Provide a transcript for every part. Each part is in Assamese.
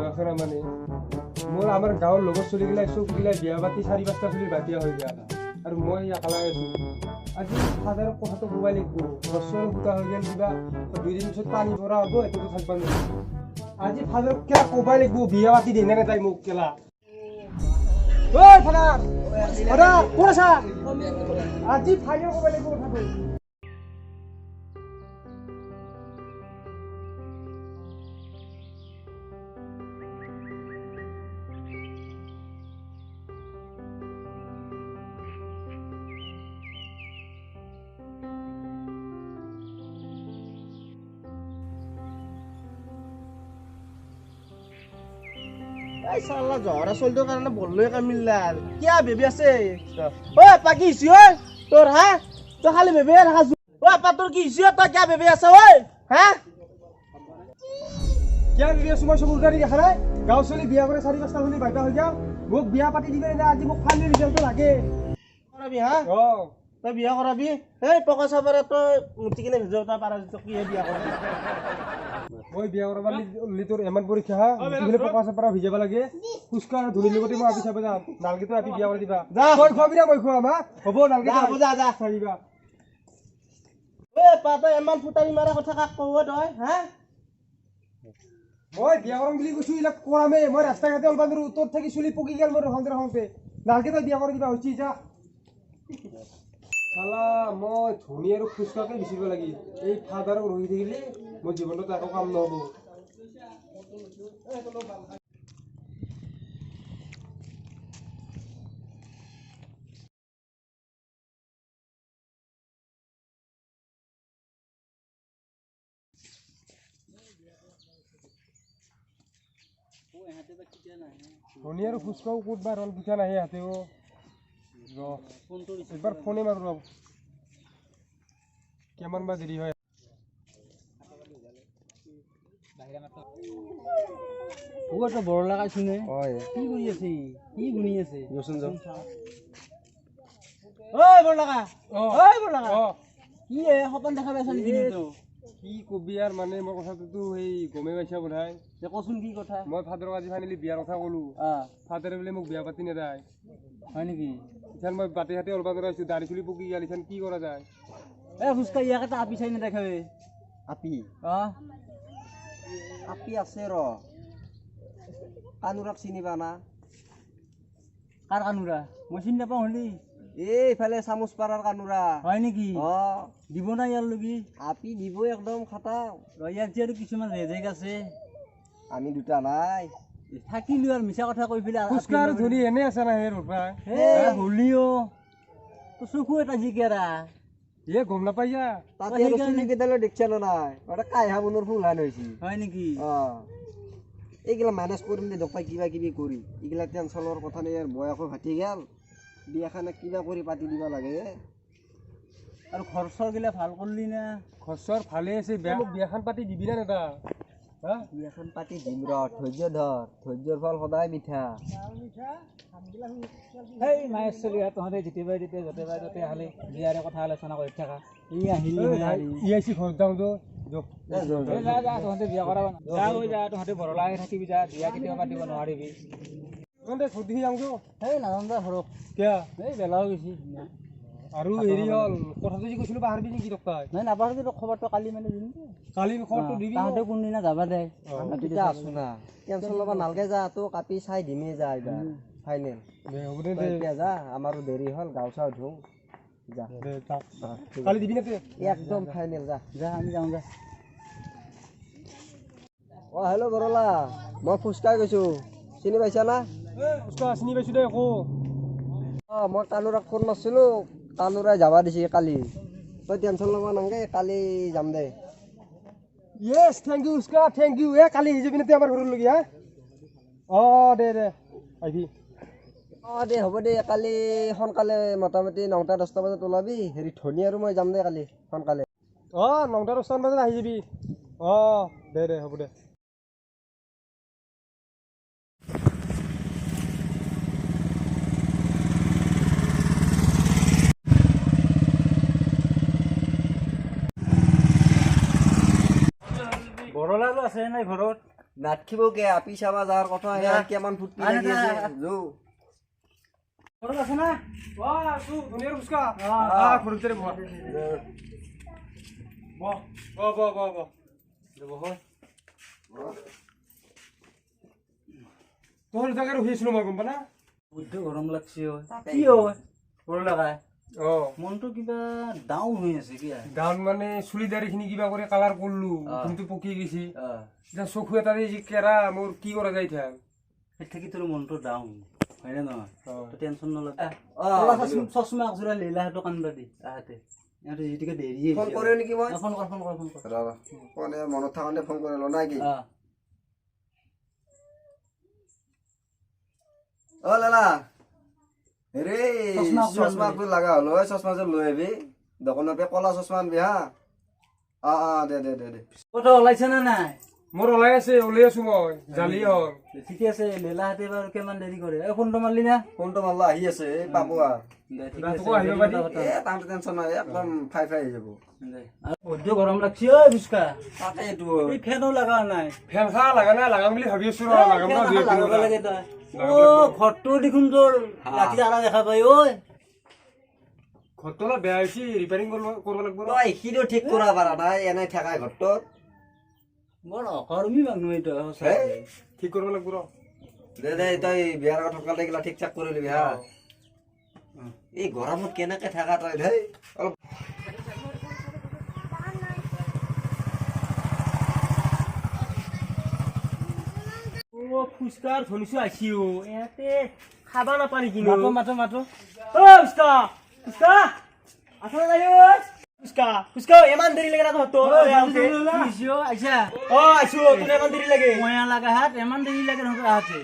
বয়সে নামানে। মোৰ আমাৰ গাঁৱৰ লগৰ চলিগিলা চবগিলা বিয়া পাতি চাৰি পাঁচটা চলি বিয়া হৈ গ'ল আৰু মই একলাই আছোঁ। আজি ফাদাৰক কথাটো ক'বই লাগিব। বছৰ ফুটা হৈ গ'ল, কিবা 2 দিন পিছত পানী পৰা হ'ব, এইটোতো থাকিব নোৱাৰিম। আজি ফাদাৰক কিবা ক'বই লাগিব, বিয়া পাতি দিয়ে নে তাই মোক কেলা। ঐ ফাদাৰ, ফাদাৰ, ক'ত আছা? আজি ফাইনেল ক'ব লাগিব কথাটো। এই চালা জহৰা চলিটোৰ কাৰণে বললৈ কামিল্লা। কিয়া বেবী আছে? ঐ আপা, কি হৈছে ঐ তোৰ? হা, তই খালি বেবী থাকা। ঐ আপা, তোৰ কি হৈছে? তই কিয়া বেবী আছে ঐ? হা? কিয় বিয়া আছো মই? চকুৰ গাড়ী দেখা নাই? গাঁও চলি বিয়া কৰে, চাৰি পাঁচটা চলি বাইবা হৈ যাওঁ। মোক বিয়া পাতি দিবে নে? আজি মোক ফাইনেল ৰিজাল্টটো লাগে। কৰাবি হা? অ। তই বিয়া কৰাবি? এই পকা চাবাৰে তই মুতি কিনে ভিজাব তই পাৰা যদি কিহে বিয়া কৰাবি? মই বিয়া কৰাব তোৰ ইমান পৰীক্ষা, হা, মুতিফালে পকা চাপৰা ভিজাব লাগে। ফুচকা আৰু ধূলিৰ লগতে মই আপি চাব যাম। নালগে, তই আপি বিয়া কৰি দিবা। যা। তই খুৱাবি না মই খুৱাম? হা, হ'ব, নালগে। যা, হ'ব, যা, যা। চাৰিবা। ঐ আপা, তই ইমান ফুটানি মাৰা কথা কাক কৱ তই, হা? মই বিয়া কৰাম বুলি কৈছো, এইবিলাক কৰামেই। মই ৰাস্তা ঘাটে ওলবা নোৱাৰো। তোৰ থাকি চুলি পকি গ'ল মোৰ ৰখাওঁতে ৰখাওঁতে। নালগে, তই বিয়া কৰি দিবা হৈছে, যা। চালা মই ধনী আৰু ফুচকাকে বিচাৰিব লাগিল। এই ফাদাৰক ৰখি থাকিলে মোৰ জীৱনটোত একো কাম নহ'ব। ধনী আৰু ফুচকাও ক'ত বা ৰল, পিঠা নাহে ইহঁতেও। ৰ, একবাৰ ফোনে মাৰো ৰ, কিমান বা দেৰি হয়। ও, তই বৰলা খাইছো নে? কি কৰি আছে? কি গুণি আছে? ৰচোন, যাওঁ। ঐ বৰলাকা, ঐ বৰলাকা, কি এ সপোন দেখা পাইছ নেকি তই? কি কবি আৰু, মানে মই কথাটোতো সেই গমেই পাইছা বোধহয়। দে, কচোন কি কথা। মই ফাদাৰক আজি ফাইনেলি বিয়াৰ কথা ক'লো। ফাদাৰে বোলে মোক বিয়া পাতি নেদায়। হয় নেকি? ইথান মই বাটে ঘাটে ওলবা নোৱাৰা হৈছো, দাড়ি চুলি পকি গেল। ইথান কি কৰা যায়? এ ফুচকা, ইয়াক এটা আপি চাই নেদেখাবে? আপি? অ। আপি আছে ৰ। কানুৰাক চিনি পা না? কাৰ কানুৰা? মই চিনি নাপাওঁ হলি। এই ইফালে চামুচ পাৰাৰ কানুৰা। হয় নেকি? অ। দিব না ইয়াৰ লগি? আপি দিব, একদম খাতা। ৰ, ইয়াত যে আৰু কিছুমান ৰেজেক আছে। আমি দুটা নাই। থাকিলো আৰু মিছা কথা কৈ পেলাই ফুচকা আৰু ধনী এনে আছে না সেই ৰোড? হে হলিও তোৰ চকু এটা জিকেৰা। এ গম নাপাই যা। তাতে আৰু চুলি কেইডালো দেখছা না নাই? এটা কাইহা বনৰ ফুল হান হৈছে। হয় নেকি? অ, এইগিলা মেনেজ কৰিম দে দপাই কিবা কিবি কৰি। এইগিলা টেনচনৰ কথা নাই। আৰু বয়সো ভাটি গেল, বিয়াখানে কিবা কৰি পাতি দিব লাগে। আৰু ঘৰ চৰ গিলা ভাল কৰলি না? খৰচৰ ভালে আছে। বেয়া মোক বিয়াখন পাতি দিবি না দাদা, হা? বিয়াখন পাতি দিম ৰ, ধৈৰ্য ধৰ। ধৈৰ্যৰ ফল সদায় মিঠা। সেই মায়েৰ চলি, তহঁতে যেতিয়া পাই তেতিয়া য'তে পাই ত'তে খালি বিয়াৰে কথা আলোচনা কৰি থাকা। ই আহিলি? ই আহিছি, ঘৰত যাওঁ তো। যা যা, তহঁতে বিয়া কৰাব যা। ঐ যা, তহঁতে বৰলাই থাকিবি যা, বিয়া কেতিয়াও পাতিব নোৱাৰিবি। তহঁতে ঘৰত দেখি যাওঁ তো। সেই নাজানো যা ঘৰত। কিয়? এই বেলাও গৈছি। আৰু হেৰি হ'ল, কথাটো যে কৈছিলো পাহৰিবি নেকি তোক তই? নাই, নাপাহৰিবি। তোক খবৰটো কালি মানে দিম দে। কালি খবৰটো দিবি। তাহাঁতে কোনদিনা যাবা দে। আমি দুটা আছো না, টেনচন ল'ব নালাগে। যা, তোক আপি চাই দিমেই যা। এইবাৰ ফাইনেল। দে, হ'ব দে। তই এতিয়া যা, আমাৰো দেৰি হ'ল, গাও চাও ধুওঁ, যা। দে, যা। অ, ঠিক। কালি দিবি না তই? একদম ফাইনেল, যা। যা, আমি যাওঁ, যা। অ হেল্ল' বৰলা, মই ফুচকাই কৈছোঁ, চিনি পাইছা না? ফুচকা, চিনি পাইছো দে, কো। অ, মই কানুৰাক ফোন মাৰছিলোঁ, কানুৰাই যাবা দিছে কালি। তই টেনচন ল'ব নালাগে, কালি যাম দে। য়েছ, thank U phuchka, thank U. এ কালি আহি যাবি না তই আমাৰ ঘৰলৈকে? হা, অ, দে দে, আহিবি। অ দে, হ'ব দে। কালি সোনকালে মোটামুটি 9টা 10টা বজাত ওলাবি। হেৰি, ধনী আৰু মই যাম দে কালি সোনকালে। অ, 9টা 10টামান বজাত আহি যাবি। অ, দে দে, হ'ব দে। বৰলাটো আছে নাই ঘৰত? নাথকিব কে আপি চাবা যাৱাৰ কথা কিমান ফূৰ্তি লাগি আছে যো। ঘৰত আছে না? অ আছো, ধুনীয়াৰ ফুচকা। আহ ঘৰতে বহ বহ বহ বহ বহ বহ বহ। তোৰ জাগাত ৰখি আছিলো মই, গম পালা? বুদ্ধ গৰম লাগছে। কি হয় সৰু লগাই অ মনটো কিবা ডাউন হৈ আছে। কিয়া ডাউন মানে চুলি দাড়িখিনি কিবা কৰি কালাৰ কৰলো, কিন্তু পকি গৈছে। এতিয়া চকু এটা যি কেৰা মোৰ, কি কৰা যায় এতিয়া? সেই থাকি তোৰ মনটো ডাউন হয়নে নহয়? টেনচন নলবা। চশমা একযোৰা লীলা দোকান দি আহাতে ইহঁতে যিটোকে দেৰি ফোন কৰে নেকি? মই ফোন কৰ, ফোন কৰ, ফোন কৰ। ফোন মনত থাকোঁতে ফোন কৰি ল নাই কি। অ লালা, হেৰি চশমা লগা হ'ল, চশমাযোৰ লৈ আহিবি দোকানৰ পৰা, ক'লা চশমা আনবি হা। অ অ দে দে দে দে। কথা ওলাইছে নে নাই? মোৰ ওলাই আছে, ওলাই আছো মই, জালি হ'ল। ঠিকে আছে, লেলাহঁতে বাৰু কিমান দেৰি কৰে। এই ফোনটো মাৰলি না? ফোনটো মাৰলো, আহি আছে, এই পাব আৰু। টেনচন নাই, একদম ফাই ফাই হৈ যাব। বৈদ্য গৰম লাগছে ঐ ফুচকা। তাকেইতো, এই ফেনো লগা নাই। ফেন খা লগা নাই, লাগাম বুলি ভাবি আছো। লগাব লাগে তই। অ ঘৰটো দেখোন তোৰ ৰাতি আৰা দেখা পাই ঐ। ঘৰটো অলপ বেয়া হৈছে, ৰিপেয়াৰিং কৰিব লাগিব। তই এইখিনিও ঠিক কৰা পাৰা নাই, এনেই থাকা ঘৰটোত। বৰ অকৰ্মী মানুহ এইটো। ঠিক কৰিব লাগিব ৰ। দে দে, তই বিয়াৰ আগত সোনকালে এইগিলা ঠিক ঠাক কৰি ল'বি হা। এই গৰমত কেনেকে থাকা তই ধেই অলপ। অ ফুচকাৰ ধনিছো আহিছি অ, ইয়াতে খাবা নাপা নেকি? মাতো মাতো মাতো। অ ফুচকা, ফুচকা আছা নাই? ঐ ফুচকা, ফুচকা, ইমান দেৰি লাগে না তহঁতৰ? আইছা? অ আইছো, তোৰ ইমান দেৰি লাগে? ময়া লগা হাত, ইমান দেৰি লাগে তহঁতৰ আহাতে,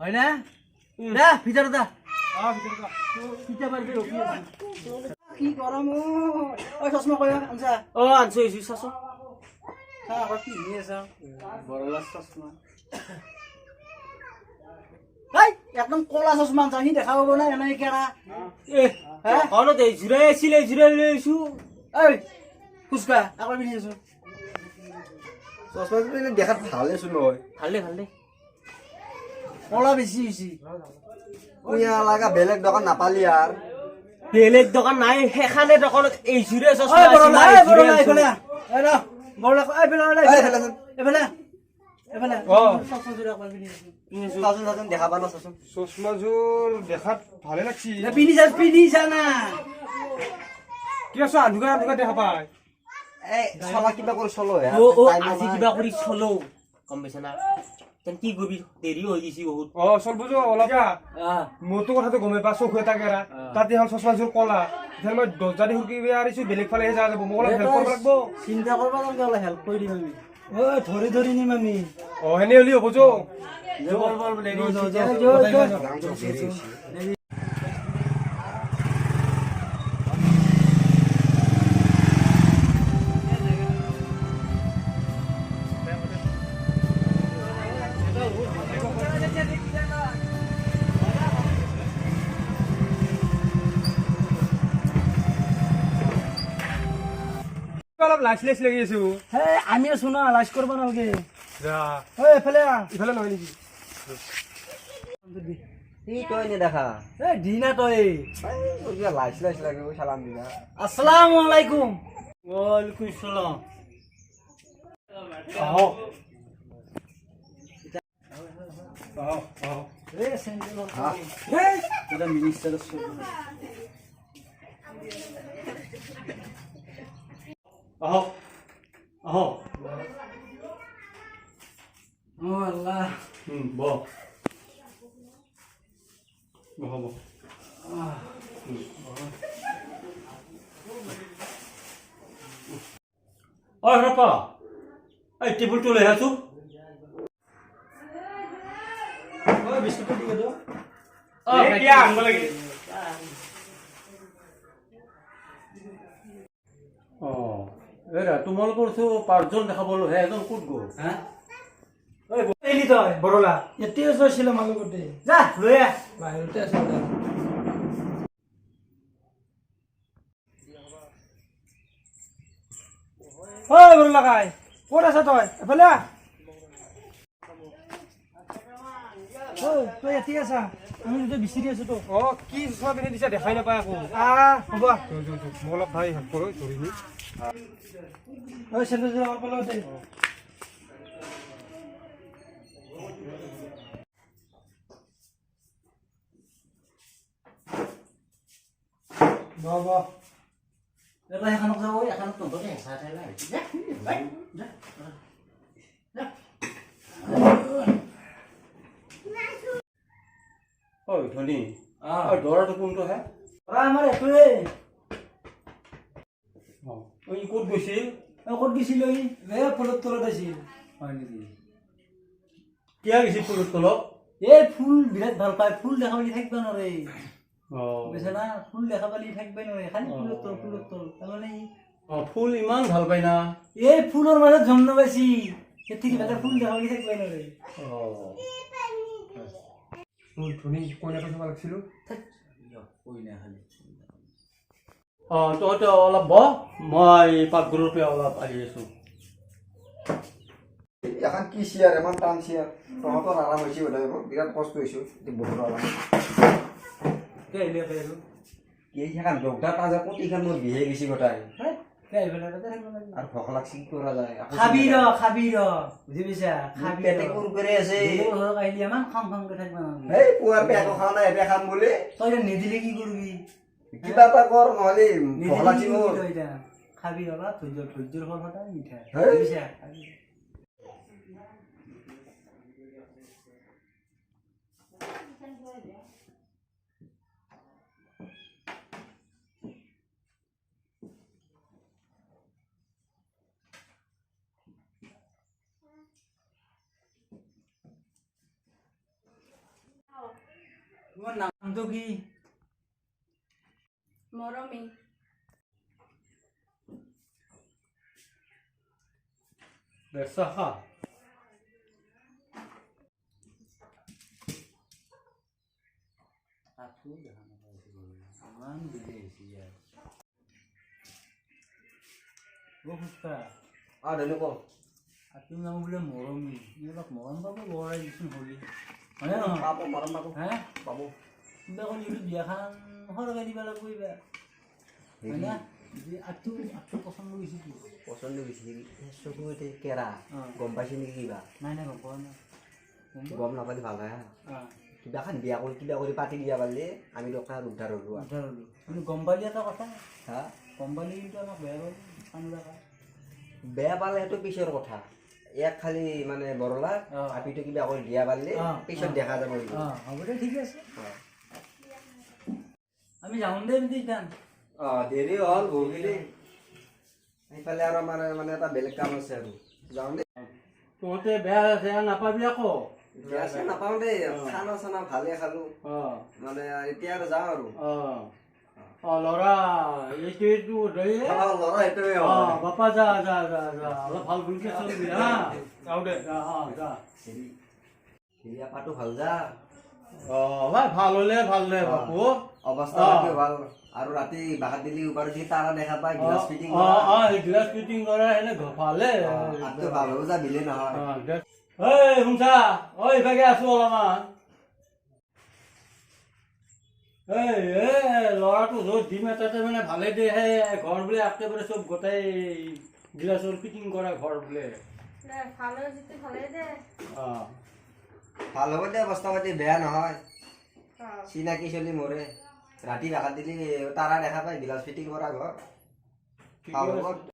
হয় না? দা ভিতৰত দা। অ ভিতৰত দা। কি গৰম ঐ। চশমা কয় আনছা? অ আনছো, আইছো, চাচো। আকৌ পিন্ধি আছা বৰলা চশমা। এই একদম ক'লা চশমা আনছা, সি দেখা পাব না এনেই কেৰা। এ দোকানত এই জোৰাই আছিলে, এই জোৰাই লৈ আহিছো। ঐ ফুচকা, আকৌ পিন্ধি আছো। চশমা দেখাত ভালে চোন নহয়? ভালে ভালে। ক'লা বেছি হৈছে। কুঁয়া লগা বেলেগ দোকান নাপালি আৰু? বেলেগ দোকান নাই, সেইখানে দোকানত এই জোৰে চশমা। দেখা পালো, চাচোন। চশমাযোৰ দেখাত ভালে লাগছি। পিন্ধি পিন্ধি না। কিবা চোৱা, আন্ধুকা আন্ধুকা দেখা পায়। এই চলা, কিবা কৰি চলো। আজি কিবা কৰি চলো, গম পাইছা না? কি কৰিবি, দেৰি হৈ গৈছি বহুত। অ চল বুজো অলপ। মোৰতো কথাটো গমেই পা, চকু এটা কেৰা, তাতে এখন চশমাযোৰ কলা। এতিয়া মই দৰ্জা দি সুৰকি আহিছো, বেলেগ ফালেহে যা যাব। মোক অলপ হেল্প কৰিব লাগিব। চিন্তা কৰিব নালাগে, অলপ হেল্প কৰি দিম আমি। ঐ ধৰি ধৰি নিম আমি। অ সেনে হ'লে হ'ব, যো। বল বল। অলপ লাজ লাজ লাগি আছো। হে আমি আছো না, লাজ কৰিব নালাগে। যা। ঐ এফালে। ইফালে নহয় নেকি? তই নেদেখা। এই দিনা তই কিবা লাজ লাজ লাগে, চালাম দিনা। আসসালামু আলাইকুম। ওয়ালাইকুম আসসালাম। আহক আহক আহক। এই চেন্দেল এটা মিনিষ্টাৰৰ। আহক আহক। ও আল্লাহ। বহ বহ বহ। অ ৰপা, এই টেবুলটো লৈ আহাচোন। ঐ বিস্কুটটো দি দে। কিয় আনিব লাগে? অ এৰা, তোমালোকৰ চো পাঁচজন দেখা পালো হে, এজন ক'ত গ'ল? হা ঐ এলি তই? বৰলা। ইয়াতে আছিলে আমাৰ লগতে। যা লৈ আহ, বাহিৰতে আছে। ঐ বৰলা কাই, ক'ত আছা তই? এফালে আহ। তই ইয়াতে আছা, আমি দুটা বিচাৰি আছো তোক। অ, কি চশমা পিন্ধি দিছা, দেখাই নাপায় আকৌ। আহ, হ'ব। মই অলপ ভাই হেল্প কৰোঁ ধৰিনি। ঐ, চেন্দেল আমাৰ পালে দে। বহ বহ। এটা সেইখনক যাব, এখনক তহঁতকে হেঁচা ঠেলা হৈছে। যা, যা, যা। ঐ ধনী, ঐ, দৰাটো কোনটো হে? দৰা আমাৰ এইটোৱে। অ, ই ক'ত গৈছিল? ঐ, ক'ত গৈছিল? ঐ, এই ফুলৰ তলত আছিল। হয় নেকি? কিয় গৈছিল ফুলৰ তলত? এই ফুল বিৰাট ভাল পায়, ফুল দেখা পালি থাকিব নোৱাৰে। অ। বুজিছা না, ফুল দেখা পালি থাকিবই নোৱাৰে, খালি ফুলৰ তল, ফুলৰ তল, তাৰমানে ই অ, ফুল ইমান ভাল পায় না? এই ফুলৰ মাজত জন্ম পাইছি, সেই কিবা ফুল দেখা পালি থাকিবই নোৱাৰে। অ। মোৰ ধনী কইনাটো চাব লাগিছিলো। কইনা খালি। অ, তহঁতে অলপ বহ, মই পাকঘৰৰ পৰা অলপ আহি আছোঁ। এখন কি চেয়াৰ, ইমান টান চেয়াৰ। তহঁতৰ আৰাম হৈছে বোধহয়, মোৰ বিৰাট কষ্ট হৈছে। এতিয়া বহুত আৰাম। কে আহিলে আৰু? কি সেইখন দগদা তাজা ক'ত, এইখন মোৰ বিহে গৈছে গোটাই। কে আহিব লাগে, তাতে থাকিব লাগে। আৰু ভোক লাগছি, কি কৰা যায় আকৌ? খাবি ৰ, খাবি ৰ, বুজি পাইছা? মোৰ খাবি। পেটে কুৰ কৰি আছে। বেলেগৰ ঘৰত আহিলি ইমান খাম খামকে থাকিব নালাগে। এই পুৱাৰ পৰা একো খোৱা নাই, এতিয়া খাম বুলি। তই এতিয়া নিদিলে কি কৰিবি? কিবা এটা কৰ, নহ'লে ভোক নিদিলে লাগছি কি মোৰ। কৰিবি তই এতিয়া? খাবি অলপ ধৈৰ্য, ধৈৰ্যৰ ফল সদায় মিঠা। হেই। বুজি পাইছা? খাবি। তোমাৰ নামটো কি? মৰমী। দে, চাহ খা। কাকো দেখা নাপাইছো, ইমান দেৰি হৈছে ইয়াৰ। অ' ফুচকা। অ ধনী, ক। আপোনাৰ নাম বোলে মৰমী, ই অলপ মৰম পাব বৰাই দিচোন হলি, হয়নে নহয়? পাব, মৰম পাব। হে? পাব। কিবা কৰি এইটো বিয়াখন সৰকাই দিব লাগিব এইবাৰ, হয় না? আগটো আগটো পচন্দ হৈছে কি? পচন্দ হৈছে। চকু এতিয়া কেৰা। অ। গম পাইছে নেকি কিবা? নাই নাই, গম পোৱা নাই। গম নাপালি ভাল হয় হা। অঁ। কিবা এখন বিয়া কৰি কিবা কৰি পাতি দিয়া পাৰিলে আমি টকা উদ্ধাৰ হ'লো আৰু। উদ্ধাৰ হ'লো, কিন্তু গম পালি এটা কথা। হা? গম পালি কিন্তু আমাক বেয়া পাব কান্দা। বেয়া পালে সেইটো পিছৰ কথা। ইয়াক খালি মানে বৰলা অ। আপিটো কিবা কৰি দিয়া পাৰিলে অ, পিছত অ। দেখা যাব সেইটো। অঁ, হ'ব দে, ঠিক আছে। অ। আমি যাওঁ দে ইতান। অ, দেৰি হ'ল বহুখিনি। সেইফালে আৰু আমাৰ মানে এটা বেলেগ কাম আছে, আৰু যাওঁ দেই। তহঁতে বেয়া চেয়া নাপাবি আকৌ। বেয়া চেয়া নাপাওঁ দেই, খানা চানা ভালে খালো। অ। মানে এতিয়া আৰু যাওঁ আৰু। অ অ, ল'ৰা এইটো দৈ। অ, ল'ৰা সেইটোৱে। অ। হয়। বাপা, যা যা যা যা, অলপ ভাল ভুলকে চলিবি হা। যাওঁ দে। যা, অ, যা। হেৰি হেৰি, আপাটো ভাল যা। অ ভাই, ভাল হ'লে ভাল দে বাপু। অৱস্থা অ। পাতিও ভাল, আৰু ৰাতি বাহাত দিলি ওপৰত যি তাৰা দেখা পায়, গিলাচ ফিটিং অ অ, গিলাচ ফিটিং কৰা সেনে ভালে। আগটো ভাল হ'ব যা, দিলে নহয়। অ, দে। ঐ শুনছা, ঐ, ইভাগে আছো অলপমান। এই এই ল'ৰাটো য'ত দিম তাতে মানে ভালে দে। সেই ঘৰ বোলে একেবাৰে চব গোটেই গিলাচৰ ফিটিং কৰা ঘৰ বোলে। দে, ভাল যিটো ভালেই দে। অ। ভাল হ'ব দে, অৱস্থা পাতি বেয়া নহয়। অ। চিনাকি চলি মোৰে, ৰাতি বাহাত দিলি তাৰা দেখা পায়, গিলাচ ফিটিং কৰা ঘৰ, ভাল হ'ব।